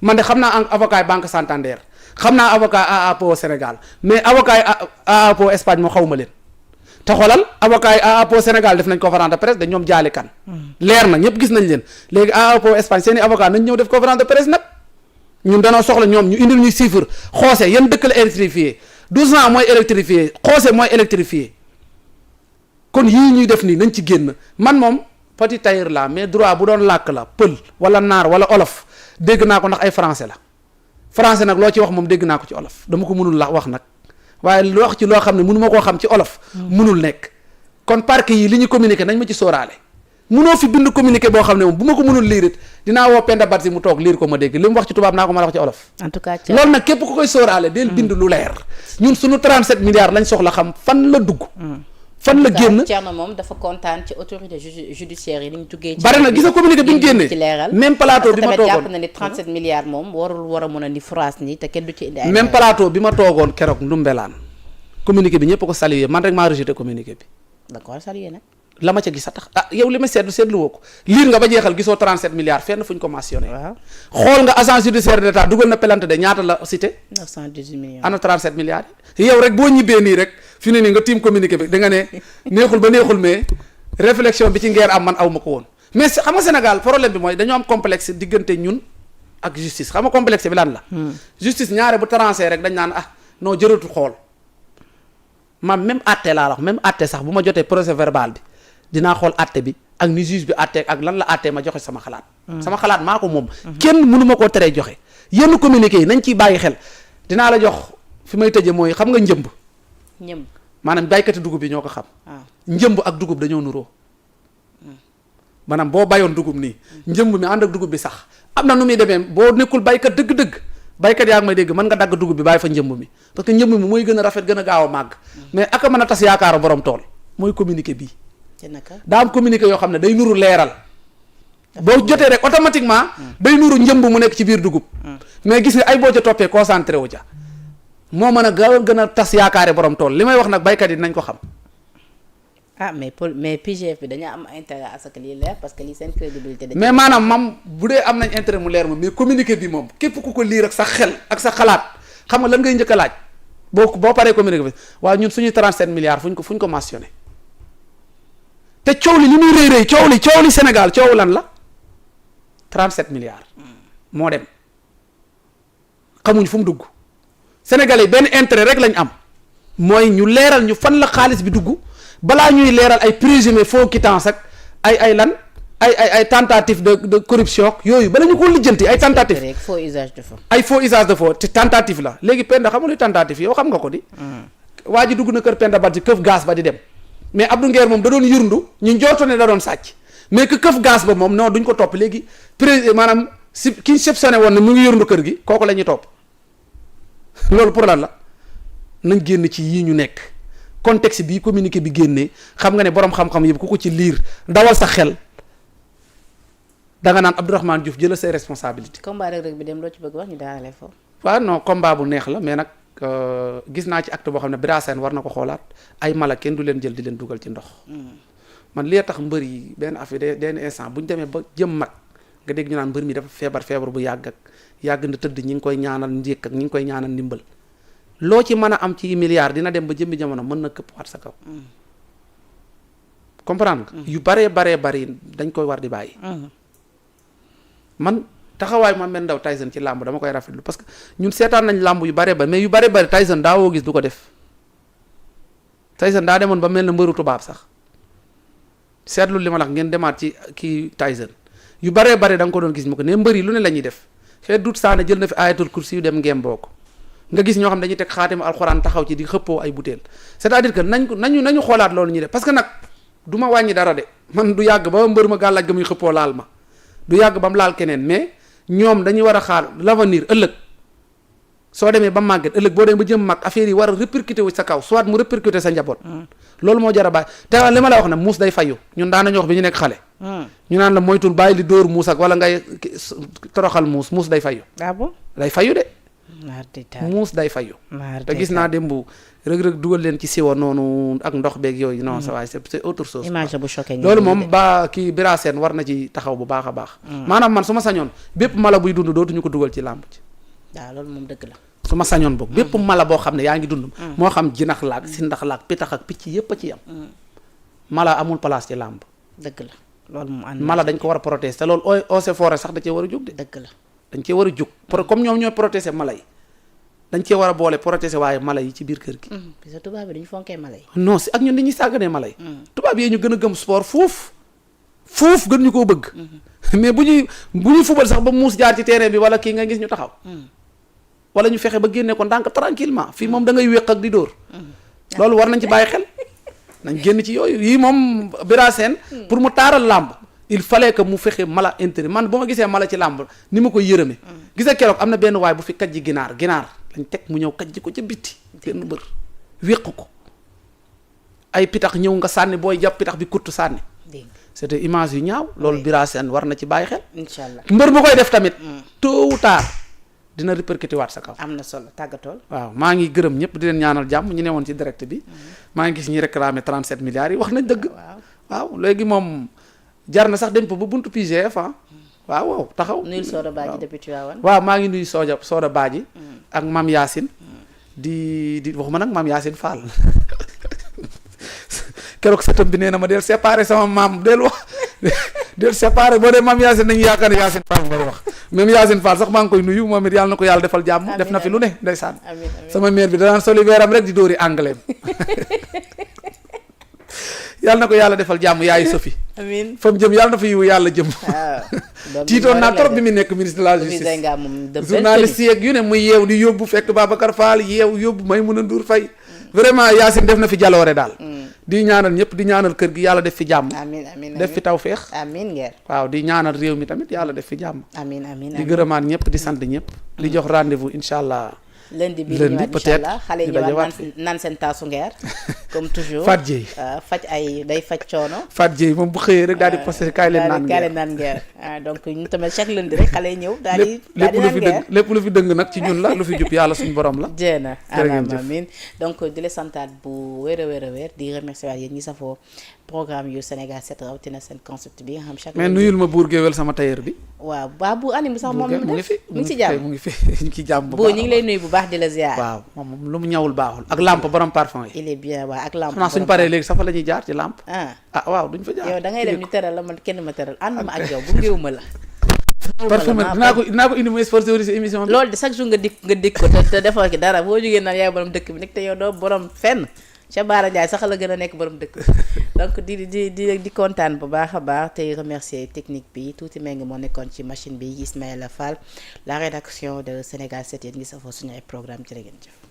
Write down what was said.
man de xam naa avocat Banque Santander xam naa avocat AAPO Sénégal mais avocat AAPO Espagne moo xawma leen te xoolal avocat yi AAPO Sénégal def nañ conférence de presse de ñoom jaali kan leer na ñëpp gis nañ leen léegi AAPO Espagne seen i avocat nañ ñëw def conférence de presse nag ñun danoo soxla ñoom ñu indil ñuy chiffre xoose yan dëkk la électrifié 12 ans mooy électrifié xoose mooy électrifié kon yii ñuy def nii nañ ci génn man moom petit tailleur la mais droit bu doon làkk la pël wala naar wala olof dégg naa ko ndax ay français la français nag loo ci wax moom dégg naa ko ci olof dama ko mënul la wax nag waaye lu wax ci loo xam ne mënu ma koo xam ci olof mënul nekk kon parquet yi li ñu communiqué nañ ma ci sóoraale mënoo fi bind communiqué boo xam ne moom bu ma ko mënul liir it dinaa woo Penda Badji mu toog liir ko ma dégg li mu wax ci tubaab naa ko ma la wax ci olof en tout cas loolu nag képp ku koy sóoraale del bind lu leer ñun suñu 37 milliards lañ soxla xam fan la dugg fan la génn Thierno moom dafa kontaan ci autorité judiciaire yi ni ñu tuggee ci bari na gis nga communiqué bi ñu génnee ci leeral même plateau bi ma tamit toogoon jàpp na ni 37 milliards moom warul war a mën a ni phrase ni te kenn du ci indi ay même plateau bi ma toogoon keroog ndumbelaan communiqué bi ñëpp ko salué man rek maa rejeté communiqué bi da ko war a salué nag la ma ca gis a tax yow li ma seetlu woo ko liir nga ba jeexal gisoo 37 milliards fenn fu ñu ko mentionné waaw xool nga agence judiciaire d'état dugal na pelante de ñaata la cité 918 millions ana 37 milliards yi yow rek boo ñibbee nii rek fi ne nii nga tiim communiqué bi da nga ne neexul ba neexul mais réflexion bi ci ngeer am man aw ma ko woon mais xam nga Sénégal problème bi mooy dañoo am complexe diggante ñun ak justice xam nga complexe bi lan la justice ñaare bu tranché rek dañ naan non jërëtu xool man même àtte laa wax même àtte sax bu ma jotee procès verbal bi dinaa xool àtte bi ak ni juge bi àtte ak lan la àtte ma joxe sama xalaat sama xalaat maa ko moom kenn mënu ma koo teree joxe yenn communiqué yi nañ ciy bàyyi xel dinaa la jox fi may tëje mooy xam nga njëmb maanaam baykati dugub bi ñoo ko xam njëmb ak dugub dañoo nuroo maanaam boo bayoon dugub nii njëmb mi ànd ak dugub bi sax am na nu muy demee boo nekkul baykat dëgg-dëgg baykat yaa ngi may dégg mën nga dagg dugub bi bàyyi fa njëmb mi parce que njëmb mi mooy gën a rafet gën a gaaw a màgg mais aka mën a tas yaakaaru borom tool mooy communiqué bii daa am communiqué yoo xam ne day nuru leeral boo jotee rek automatiquement day nuru njëmb mu nekk ci biir dugub mais gis nga ay boo ca toppee concentré wu ca moo mën a gën a tas yaakaare borom tool li may wax nag baykat yi nañ ko xam mais PGF bi dañu am intérêt à ce que lii leer parce que lii seen crédibilité mais maanaam mam bu dee am nañ intérêt mu leer moom mais communiqué bi moom képp ku ko lire ak sa xel ak sa xalaat xam nga lan ngay njëkk a laaj boo paree communiqué bi waaye ñun suñuy 37 milliards fu ñu ko mentionné te coow li muy rëy coow li Sénégal coow lan la 37 milliards moo dem xamuñ fu mu dugg Sénégalais yi benn intérêt rek lañ am mooy ñu leeral ñu fan la xaalis bi dugg balaa ñuy leeral ay présumé faux quittance ak ay lan ay tentative de corruption yooyu bala ñu ko lijjanti ay tentative faux usage de faux ay faux usage de faux te tentative la léegi Penda xam nga luy tentative yow xam nga ko di waa ji dugg na kër Penda Badji këf gaz ba di dem mais Abdou Nguer moom da doon yurndu ñu njorto ne da doon sàcc mais que këf gaz ba moom non duñ ko topp léegi maanaam si ki ñu soupçonné woon ne mu ngi yurndu kër gi kooku la ñuy topp loolu pour lan la nañ génn ci yii ñu nekk contexte bii communiqué bi génnee xam nga ne borom xam-xam yëpp ku ko ci liir dawal sa xel danga naan Abdourahmane Diouf jëlal say responsabilité combat Reug Reug bi dem loo ci bëgg wax ñu daanale foofu. waaw non combat bu neex la mais nag gis naa ci acte boo xam ne Bira Sène war na ko xoolaat ay mala kenn du leen jël di leen dugal ci ndox. man li tax mbër yi benn affaire benn instant bu ñu demee ba jëm mag nga dégg ñu naan mbër mi dafa feebar bu yàgg na tëdd ñi ngi koy ñaanal njékk ak ñi ngi koy ñaanal ndimbal loo ci mën a am ci milliard dina dem ba jëmbi jamono mën na këpp waat sa kaw. comprendre nga. yu baree bari dañ koy war di bàyyi. man taxawaay Mohamed Ndao Tyson ci làmb dama koy rafetlu parce que ñun seetaan nañ làmb yu baree bari mais yu baree bari Tyson daawoo gis du ko def Tyson daa demoon ba mel ne mbëru tubaab sax seetlu li ma la wax ngeen demaat ci kii Tyson yu baree bari da nga ko doon gis mu ko ne mbër yi lu ne la ñuy def xëy dut saane jël na fi ayatul kursi yu dem ngeen boo ko nga gis ñoo xam dañuy teg xaatimu alxuraan taxaw ci di xëppoo ay butéel c'est-à-dire que nañu xoolaat loolu ñuy def parce que nag du ma wàññi dara de man du yàgg ba mbër ma gàllaaj ga muy xëppoo laal ma du yàgg ba mu laal keneen mais ñoom dañuy war a xaar l'avenir ëllëg soo demee ba màgget ëllëg boo demee ba jëm mag affaire yi war a répercuter wu sa kaw soit mu répercuter sa njaboot. loolu moo jar a bàyyi te li ma la wax nag muus day fayu ñun daan nañu wax bi ñu nekk xale. ñu naan la moytul bàyyi li dóor muus ak wala ngay toroxal muus day fayu. ah bon day fayu de muus day fayu te gis naa démb rëg-rëg dugal leen ci siwa noonu ak ndox beeg yooyu non ça va c'est autre chose image bu choqué loolu moom ba kii Bira Sène war na ci taxaw bu baax a baax maanaam man su ma sañoon bépp mala buy dund dootuñu ko dugal ci làmb ci waaw loolu moom dëgg la su ma sañoon boog bépp mala boo xam ne yaa ngi dund moo xam jinax laak si ndax laak pitax ak picc yépp a ci yam mala amul place ci làmb dëgg la loolu moom ànd mala dañ ko war a protéger te loolu eaux et forêt sax da cee war a jóg de dëgg la dañ cee war a jóg comme ñoom ñooy protéger mala yi dañ cee war a boole protéger waaye mala yi ci biir kër gi parce que tubaab bi dañu fonkee mala yi non si ak ñun dañuy sàgganee mala yi tubaab yi ñu gën a gëm sport foofu gën ñu koo bëgg mais bu ñuy fubal sax ba muus jaar ci terrain bi wala kii nga gis ñu taxaw wala ñu fexe ba génne ko ndànk tranquillement fii moom da ngay wéq ak di dóor loolu war nañ ci bàyyi xel nañ génn ci yooyu yii moom Bira Sène pour mu taaral làmb il fallait que mu fexe mala intérêt man bu ma gisee mala ci làmb ni ma koy yërëme gisa keroog am na benn waay bu fi kajji ginaar lañ teg mu ñëw kajji ko ca bitti benn mbër wéq ko ay pitax ñëw nga sànni booy jàpp pitax bi kuttu sànni c'était image yu ñaaw loolu Bira Sène war na ci bàyyi xel inshallah mbër bu koy def tamit tôt ou tard dina répercuté waat sa kaw am na solo tàggatool waaw maa ngi gërëm ñëpp di leen ñaanal jàmm ñu ne woon ci direct bi maa ngi gis ñi réclamer 37 milliards yi wax nañ dëgg waaw léegi moom jar na sax dem ba buntu PGF waaw taxaw nuyul Soda Badji depuis Tivaouane waaw maa ngi nuyu Soda Badji ak Mame Yacine di waxuma nag Mame Yacine Fall keroog sëtam bi nee na ma del séparé sama maam del wax del séparé boo dee Mame Yacine nañu yaakaar ne Yacine Fall ngay wax même Yacine Fall sax maa ngi koy nuyu moom it yàlla na ko yàlla defal jàmm def na fi lu ne ndeysaan sama mère bi danaan soli weeram rek di dóori anglais yàlla na ko yàlla defal jàmm yaayu Sophie amiin fa mu jëm yàlla na fa yiwu yàlla jëm tiitoon naa trop bi mu nekk ministre de la justice journaliste yeeg yu ne muy yeew di yóbbu fekk Babacar Fall yóbbu Maïmouna Ndour Faye vraiment Yacine def na fi jaloore daal di ñaanal ñëpp di ñaanal kër gi yàlla def fi jàmm amiin def fi tawféex amiin ngeer waaw di ñaanal réew mi tamit yàlla def fi jàmm amiin di gërëmaan ñëpp di sant ñëpp di jox rendez-vous incha allah lundi bi ñu ñëwaat incha allah xale yi ñëwaat naan seen taasu ngeer comme toujours Fat Dieye faj ay day faj coono Fat Dieye moom bu xëyee rek daal di posté kaay leen naan ngeer donc ñu tamit chaque lundi rek xale yi ñëw daal di naan ngeer lépp lu fi dëng nag ci ñun la lu fi jub yàlla suñu borom la jéena amiin donc di la santaat bu wér a wér di remercier waat yéen ñi safoo programme yu Sénégal 7 rawatina seen concept bi nga xam chaque mais nuyul ma buur géwél sama tailleur bi waaw bu anim sax moom mu ngi fi mu ngi ci jàmm mu ngi fi ñu ci jàmm boo ñu ngi lay nuyu bu baax di la ziar waaw moom lu mu ñawul baaxul ak lampe borom parfum yi il est bien waaw ak lampe xanaa suñ paree léegi sax fa la ñuy jaar ci lampe waaw duñ fa jaar yow da ngay dem ñu teral la man kenn ma teral ànd ma ak yow bu ngeewu ma la parfum dinaa ko indi muy sponsorisé émission bi loolu de chaque jour nga dikk ko te defoo ki dara boo jógee naan yaay borom dëkk bi nekk te yow doo borom fenn Cheikh Bara Ndiaye sax la gën a nekk borom dëkk donc di kontaan bu baax a baax tey remercier technique bi tuuti mee ngi moo nekkoon ci machine bi Ismaïla Fall la rédaction de Sénégal 7 yéen ngi safoo suñu ay programme jërë ngeen jëf